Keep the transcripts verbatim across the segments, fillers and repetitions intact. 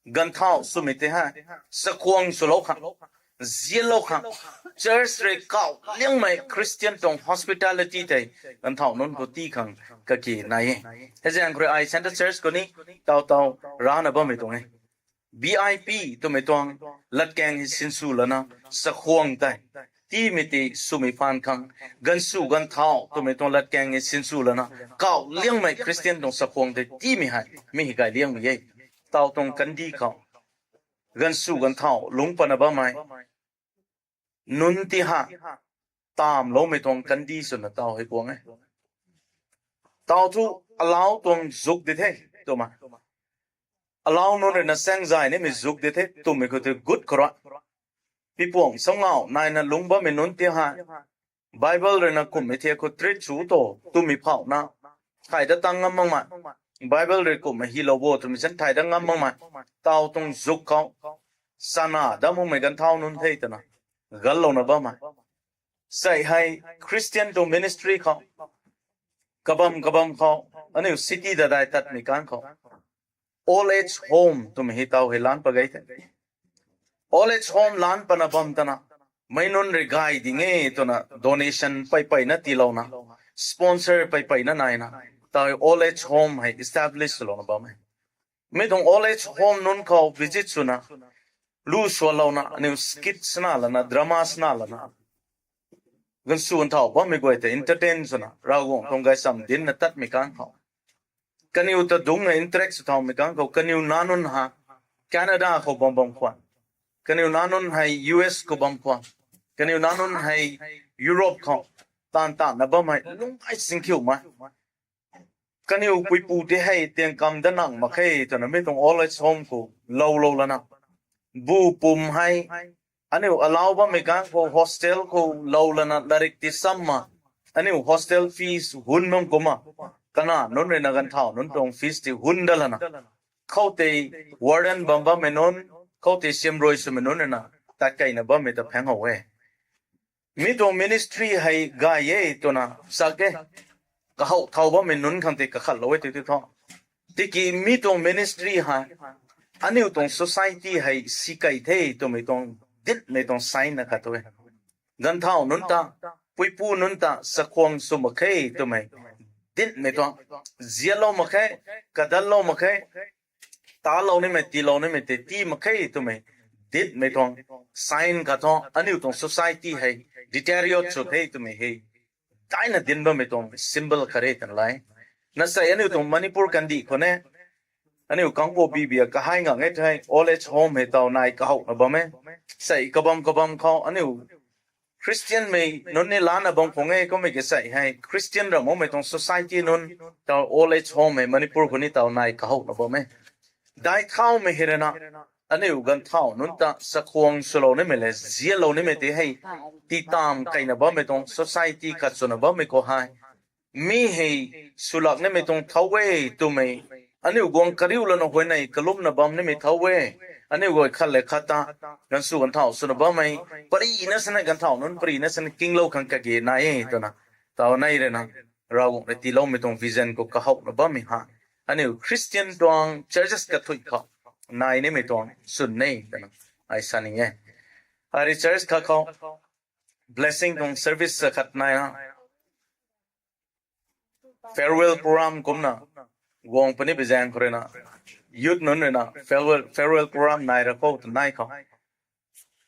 ganvthau swmei tei hei chakhwang swlou khang, zianlou khang, church rui kauh liangmei Christian tuang hospitality tei ganvthau nunc khou tii khang kage nai e. Hei zaeng khou rui ai Central Church khou ni taw taw rana bammei tuang e. V I P twmei tuang latkaeng hei sinsw lana chakhwang tei tiimei tei swmei phaan khang, ganvsw ganvthau twmei tuang latkaeng hei sinsw lana kauh liangmei Christian tuang chakhwang tei tiimei hei mi hei gay liangmei e. Taw tuang kandi khou ganvsw ganvthau lungc patna bammei nunc ti ha tamloumei tuang kandi swna taw hei kuang e. Taw thu alau tuang zuk di the twmei, alau nunc rui na saengzay nimei zuk di the twmei khou tei gut khou rui pipuang samngau naina lungc bammei nunc ti hei Bible rui na kumhmei thiak khou treat sw tu twmei phauhna thay dat tang ngam makmei, Bible rui kumhmei hylou bo twmei chan thay dat ngam makmei, taw tuang zuk khou sana dat makmei ganvthau nunc the twna ganlouna bammei. Sei hei Christian tuang ministry khou kabam kabam khou, aniu city dadai tatmei kan khou old age home twmei hei taw hei lan pat gay the. Old age home lan patna bam tana meic nunc rui gay ding e twna donation peypeyna tiilouna, sponsor peypeyna naina taw old age home hei establish swlouna bam e. Mi tuang old age home nunc khou visit swna, lu sualouna, aniu skit sana lana, drama sana lana, ganvsw ganvthau bammei guay tei entertain swna, Ravguangc tuang gaychamv dincna tatmei kan khou, kaniw ta dungcna interact sw thaumei kan khou, kaniw nac nunc ha Canada khou bam bam khwan, kaniw nac nunc hei U S khou bam khwan, kaniw nac nunc hei Europe khou taanv taanvna bammei lungc ai singkhiumei, kaniw puipu ti hei tiangkam dat nang mak khe twna mi tuang old age home khou loulou lana, bu pum hei aniu alau bammei kan khou hostel khou lou lana larik ti sam ma, aniu hostel fees hun bam kumna, kana nunc rui na ganvthau nunc tuang fees ti hun dat lana, khoutei warden bam bammei nunc, khoutei siamruai swmei nunc rui na tat keyna bammei ta phaeng how e. Mi tuang ministry hei gay e twna sak e, kahouh thau bammei nunc khang tei kakhatlou e tei tei thu, tiki mi tuang ministry hei aniu tuang society hei sikei the twmei tuang ditmei tuang sign na khat tu e. Ganvthau nunc ta, puipu nunc ta chakhwang sw mak khe twmei ditmei tuang, zianlou mak khe, kadatlou mak khe, talou nimei tiilou nimei tei tii mak khe twmei ditmei tuang sign khat thu, aniu tuang society hei deteriorate sw the twmei hei daina dinc bammei tuang symbol khat re twna lai. Na sei aniu tuang Manipur kandih khou ne, aniu kangbo bibia kahai ngang e thei old age home hei taw nai kahouna bam e. Sei kabam kabam khou aniu Christianmei nunc ni lana bam khang e kummei ki sei hei Christian ram makmei tuang society nunc taw old age home hei Manipur khou ni taw nai kahouna bam e. Dai thaumei hei rui na, aniu ganvthau nunc ta chakhwang swlou nimei le zianlou nimei tei hei tiitamv keyna bammei tuang society khat swna bammei khou hei mi hei swlak nimei tuang thau e twmei, aniu guang kariu lana huayney kalumna bam nimei thau e. Aniu guay khat le khat ta ganvsw ganvthau swna bammei, parina sana ganvthau nunc parina sana kinglou khang kage nai e twna taw nei rui na, Ravguangc rui tiiloumei tuang vision khou kahouna bammei ha, aniu Christian tuang churches kathuic khou nai nimei tuang swn e twna ai sa ni e. Ari church khat khou blessing tuang service khat naina, farewell program kumna guang puni bi zaeng khou rui na, youth nunc rui na farewell, farewell program nai ra khou tw nai khou,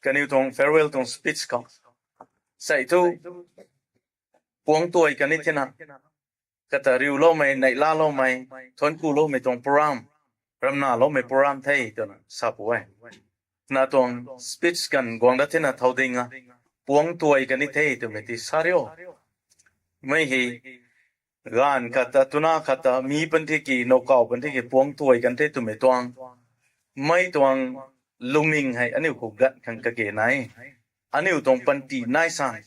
kaniw tuang farewell tuang speech khou, sei thu puang tuai kan ni thina, kata riuloumei, neihlaloumei, thuanckuloumei tuang program, ramnaloumei program the twna sa pu e. Na tuang speech kan guang dat thina thau ding a, puang tuai kan ni the twmei ti sa rio. Mei hei gaanv khat ta, twna khat ta, mi pan thiki, nowkaw pan thiki puang tuai kan the twmei tuang, mei tuang lungning hei aniu khou gat khang kage nai. Aniu tuang panty nai san,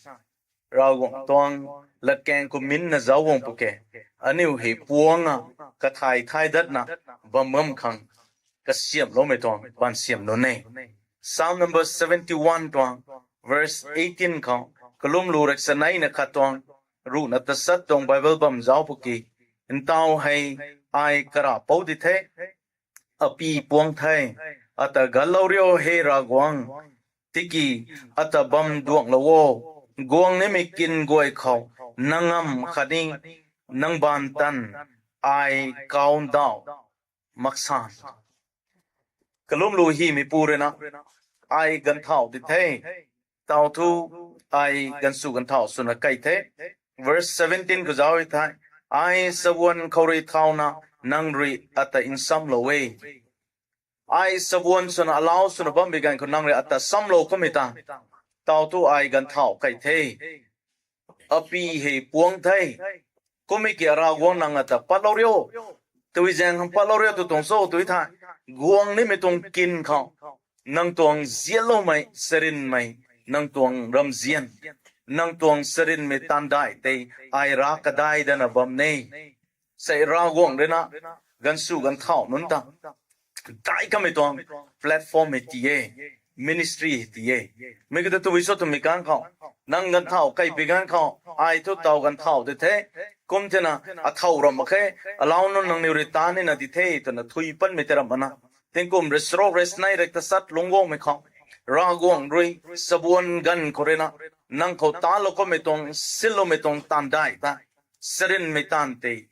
Ravguangc tuang latkaeng khou minna zauc guang pw ke, aniu hei puang a kathay thay datna bam bam khang kasiamhloumei tuang baansiam nunc e. Psalm number seventy-one tuang verse eighteen khou, kalumlu rek saneina khat tuang, ruhna tasat tuang Bible bam zauc pw ki, ntaw hei ai karapou di the, api puang the, ata ganclou riu he Ravguangc, tiki ata bam duanglou o. Guang nimei kin guay khou nang ngam khatni nang baanv tan ai kau ndauh mak san. Kalumlu hymeipu rui na, ai ganvthauh di the. Tau thu ai ganvsu ganvthauh swna kai the. Verse seventeen khou zauc e thei, ai sabuan khou rui thauna nang rui ata nsamlou e. Ai sabuan swna alau swna bammei ganv khou nang rui ata nsamlou kamei ta, tau thu ai ganvthauh kai the. Apy hei puang the. Kummei ki Ravguangc nang ata patlou riu, tui zaeng khang patlou riu tw tuang cho tw thei, guang nimei tuang kin khou nang tuang zianloumei charynmei, nang tuang ramzian, nang tuang charynmei taanv daih tei ai rav kadai dana bam e. Sei Ravguangc rui na ganvsu ganvthauh nunc ta dai kamei tuang platform hei ti e, ministry hei ti e. Mi kata tw cho twmei ganv khou, nang ganvthauh kai pui ganv khou, ai thu tau ganvthauh di the. Kum thena athaw ram mak khe, alau nunc nangniw rui ta nina di the twna thui panmei tei ram mana. Tingkum rui charuk rui chanei rui tasat lungc guangmei khou, Ravguangc rui sabuan ganv khou rui na, nang khou talou kamei tuang, sinloumei tuang taanv daih ta, charynmei taanv tei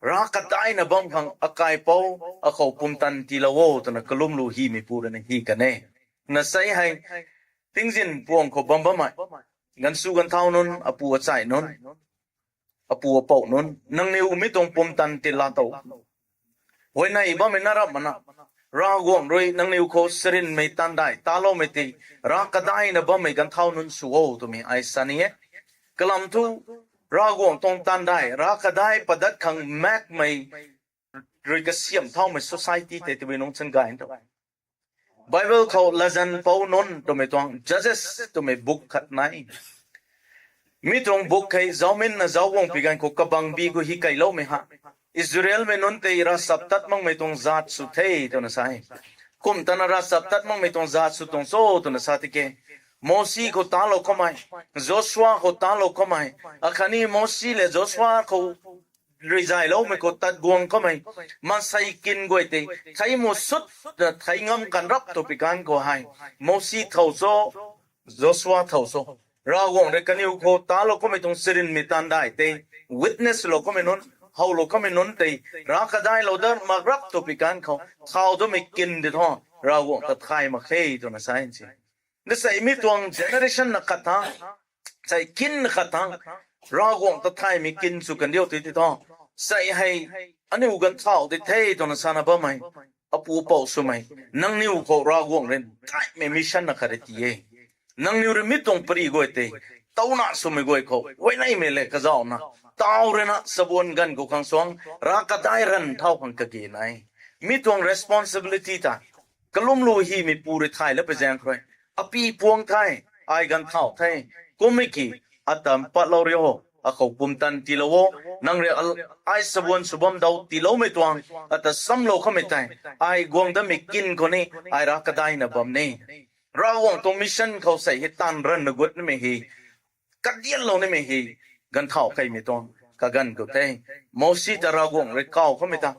rav kadaina bam khang akaipouc akhou pumtan tiilou o twna kalumlu hymeipu rui na hi kan e. Na sei hei, tingzin puang khou bam bammei ganvsu ganvthauh nunc, apu achai nunc, apu apouh nunc, nangniw mi tuang pumtan tiilou tow. Huayney bammei na ram mana, Ravguangc rui nangniw khou charynmei taanv daih taloumei tei rav kadaina bammei ganvthauh nunc sw o twmei ai sa ni e. Kalam thu, Ravguangc tuang taanv daih rav kadai padat khang makmei rui kasiam thaumei society tei twmei nungc chan gay tu. Bible khou Latzan Pou Nunc twmei tuang Judges twmei book khat nai. Mi tuang book hei zauminna zauc guang pui ganv khou kabangbi khou hi kailoumei ha, Israelmei nunc tei ravchaptat makmei tuang zaat sw the twna sa e. Kum tana ravchaptat makmei tuang zaat sw tuang cho twna sa tiki, Mosi khou talou kamei, Joshua khou talou kamei, akhatni Mosi le Joshua khou rui zayloumei khou tat guang kamei, maansei kin guay tei thei mu sut, thei ngam kan rap tw pui ganv khou hei, Mosi thow cho, Joshua thow cho, Ravguangc rui kaniw khou talou kamei tuang charynmei taanv daih tei witness lou kamei nunc, howlou kamei nunc tei rav kadailou dat mak rap tw pui ganv khou thau damei kin di thu, Ravguangc ta thay mak khe twna sa e. Nsei mi tuang generation na khat thang, sei kin na khat thang, Ravguangc ta thaymei kin sw kan diu tei ti thu, sei hei aniu ganvthauh di the twna sana bammei, apu apouh swmei, nangniw khou Ravguangc rui daihmei mission na khat rui ti e. Nangniw rui mi tuang pary guay tei, tauna swmei guay khou huayneymei le kazauhna, tau rui na sabuan ganv khou khang suang rav kadai ranv thau khang kage nai. Mi tuang responsibility ta kalumlu hymeipu rui thay la pui zaeng khou rui, apy puang the, ai ganvthauh the, kummei ki, ata patlou riu, akhou pumtan tiilou o, nang rui ai sabuan sw bam dau tiiloumei tuang, ata nsamlou kamei tei, ai guang datmei kin khou ni, ai rav kadaina bam ni. Ravguangc tuang mission khou sei hei taanv ranvna gut nimei hei, kadianlou nimei hei, ganvthauh kaimei tuang kaganv khou the. Mosi ta Ravguangc rui kaw kamei ta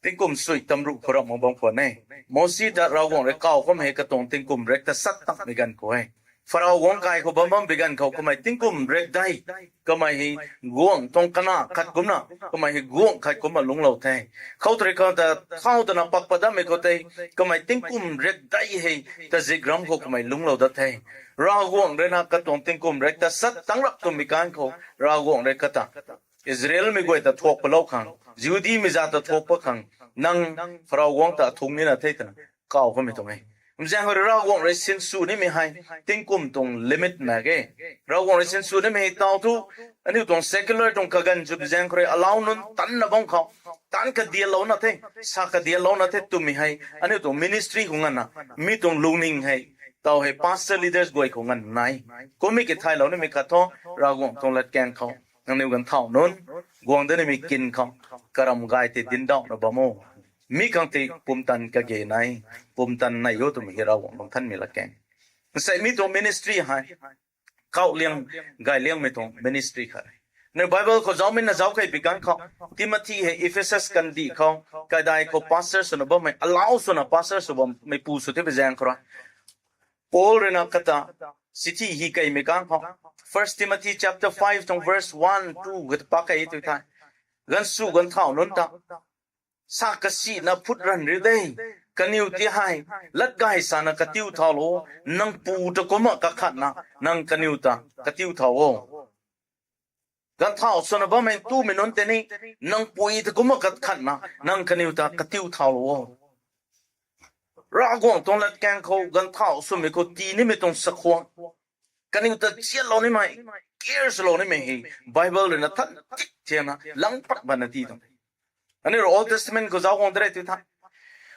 tingkum sui tamruh khou ram mak bam khwan e. Mosi ta Ravguangc rui kaw kamei hei katuang tingkum rek ta sat tangmei ganv khou e. Pharaoh guangc kai khou bam bam pui ganv khou kamei tingkum rek dai, kamei hei guangc tuang kana khat kumcna, kamei hei guangc khat kumcna lungclou the. Khou tari khou ta, khou tana pak pat datmei khou tei, kamei tingkum rek dai hei, tazik ram khou kamei lungclou dat the. Ravguangc rui na katuang tingkum rek ta sat tang rap twmei ganv khou, Ravguangc rui kata Israelmei guay ta thuak palou khang, Jihudimei zat ta thuak pa khang, nang Pharaoh guangc ta athung nina the twna kaw kamei tuang e. Kumzaeng khou rui Ravguangc rui sinsw nimei hei tingkum tuang limit mak ge. Ravguangc rui sinsw nimei hei tau thu, aniu tuang secular tuang kaganv sw pui zaeng khou rui alau nunc tanna bam khou, taanv kadianlouna the, sa kadianlouna the twmei hei aniu tuang ministry khou nganvna, mi tuang lungning hei, tau hei pastor leaders guay khou nganvna nai. Kummei ki thaylou nimei khat thu, Ravguangc tuang latkaeng khou nangniw ganvthauh nunc, guang dat nimei kin khou, karam gay tei dindauhna bam o. Mi khang tei pumtan kage nai, pumtan nai o twmei hei Ravguangc lungthanmei latkaeng. Nsei mi tuang ministry hei, kauhliang, gayliangmei tuang ministry khat e. Aniu Bible khou zaucmei na zauc kei bi ganv khou, Timothy hei Ephesus kandih khou, kaidai khou pastor swna bammei, alau swna pastor sw bammei pu sw the bi zaeng khou rui, Paul rui na kata, chithi hi keimei ganv khou, First Timothy chapter five tuang verse one, two kata pak kei tu the. Ganvsw ganvthauh nunc ta, sa kasina phut ranv riu de, kaniw ti hei, lat gay sana katiu thaulou, nang pu ta kumna kakhatna, nang kaniw ta katiu thau o. Ganvthauh swna bammei tumei nunc tei ni, nang pui ta kumna kakhatna, nang kaniw ta katiu thaulou o. Ravguangc tuang latkaeng khou ganvthauh swmei khou tii nimei tuang sakhwang, kaniw ta zianlou nimei, care swlou nimei hei, Bible rui na than tik thiana lang pat bana ti tuang. Aniu rui Old Testament khou zauc guang de re tu the.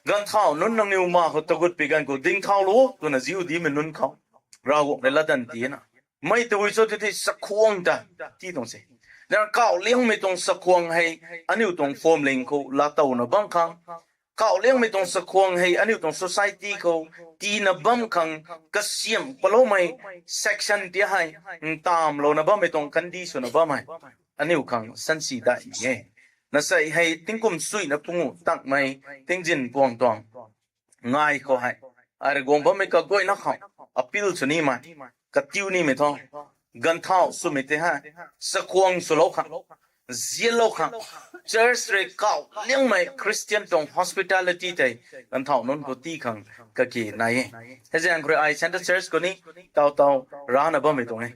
Ganvthauh nunc nangniw ma khou tagut pi ganv khou ding thaulou twna Jihudimei nunc khou Ravguangc rui latdanv tina, mei tabui cho tu the, sakhwang ta ti tuang se. Nang kauhliangmei tuang sakhwang hei aniu tuang phuamling khou laatowna bam khang, kauhliangmei tuang sakhwang hei aniu tuang society khou tiina bam khang, kasiamh paloumei section ti hei, ntamvlouna bammei tuang kandi swna bammei, aniu khang sansi daihmei e. Nasei hei tingkum suina pungu tangmei, tingzin puang tuang ngai khou hei, ai rui guang bammei kaguayna khou appeal sw nimei, katiu nimei thu, ganvthauh swmei tei hei, sakhwang swlou khang, zianlou khang, church rui kauhliangmei Christian tuang hospitality tei ganvthauh nunc khou tii khang kaki nai e. Hei zaeng khou rui ai Central Church khou ni taw taw rana bammei tuang e.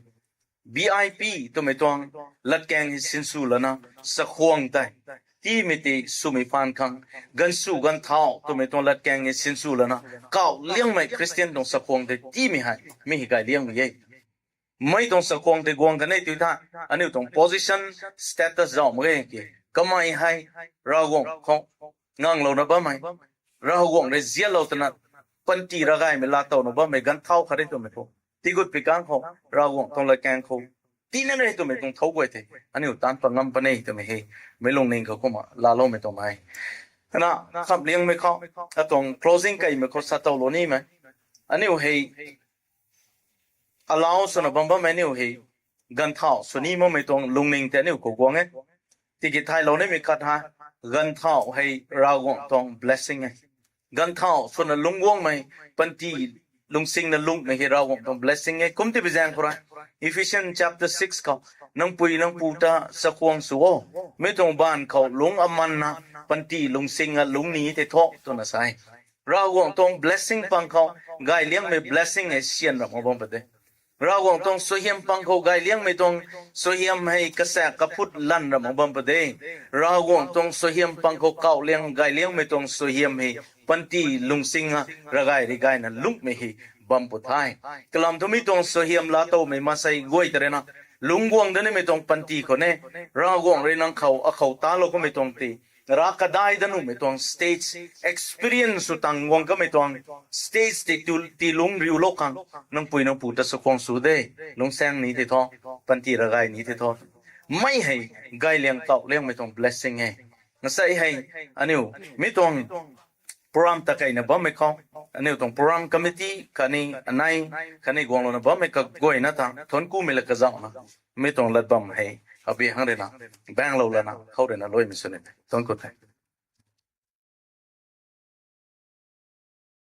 V I P twmei tuang latkaeng hei sinsw lana, sakhwang tei tiimei tei swmei phaan khang, ganvsw ganvthauh twmei tuang latkaeng hei sinsw lana, kauhliangmei Christian tuang sakhwang tei tiimei hei mi hei gayliangmei e. Mei tuang sakhwang tei guang kan e tu the, aniu tuang position, status zauh mak ge ki, kamei hei Ravguangc khou nganglouna bammei, Ravguangc rui zianlou twna, panty ravgaymei laatowna bammei ganvthauh khat e twmei khou, tiigut pi ganv khou, Ravguangc tuang latkaeng khou tina re twmei tuang thouc guay tei aniu taanc pat ngam puni twmei hei, meic lungning khou kumna laaloumei tuang nai. Ana khamhliangmei khou, atuang closing keymei khou sa towlou nimei, aniu hei alau swna bam bammei aniu hei ganvthauh sw ni makmei tuang lungning tei aniu khou guang e. Tiki thaylou nimei khat hei, ganvthauh hei Ravguangc tuang blessing e. Ganvthauh swna lungc guangmei, panty lungsingna lungcmei hei Ravguangc tuang blessing e. Kumti bi zaeng khou rui, Ephesians chapter six khou, nang pui nang pu ta chakhwang sw o, mi tuang baanv khou lungc amanna, panty lungsingna lungc ni tei thu twna sa e. Ravguangc tuang blessing pang khou, gayliangmei blessing hei syan ram bam pat de. Ravguangc tuang suaihiam pang khou gayliangmei tuang suaihiam hei kasaek kaphut lanv ram bam pat de. Ravguangc tuang suaihiam pang khou kauhliang gayliangmei tuang suaihiam hei panty lungsingna ravgay ri gayna lungcmei hei bam pw the. Kalam thu mi tuang suaihiam laatowmei maansei guay ta rui na, lungc guang da nimei tuang panty khou ne, Ravguangc rui nang khou akhou talou kamei tuang ti, rav kadai da nuhmei tuang stage, experience sw tang guang kamei tuang stage tei tu, tii lungc riulou khang, nang pui nang pu ta chakhwang sw de, lungcsaeng ni tei thu, panty ravgay ni tei thu, mei hei gayliang kauhliangmei tuang blessing e. Nasei hei, aniu, mi tuang program ta keyna bammei khou, aniu tuang program committee khatni anei, khatni guanglouna bammei kaguayna ta thuanckumei la kazauhna, mi tuang lat bam hei, abi hang rui na, banglou lana khou rui na luaimei sw ni the. Thuancku the.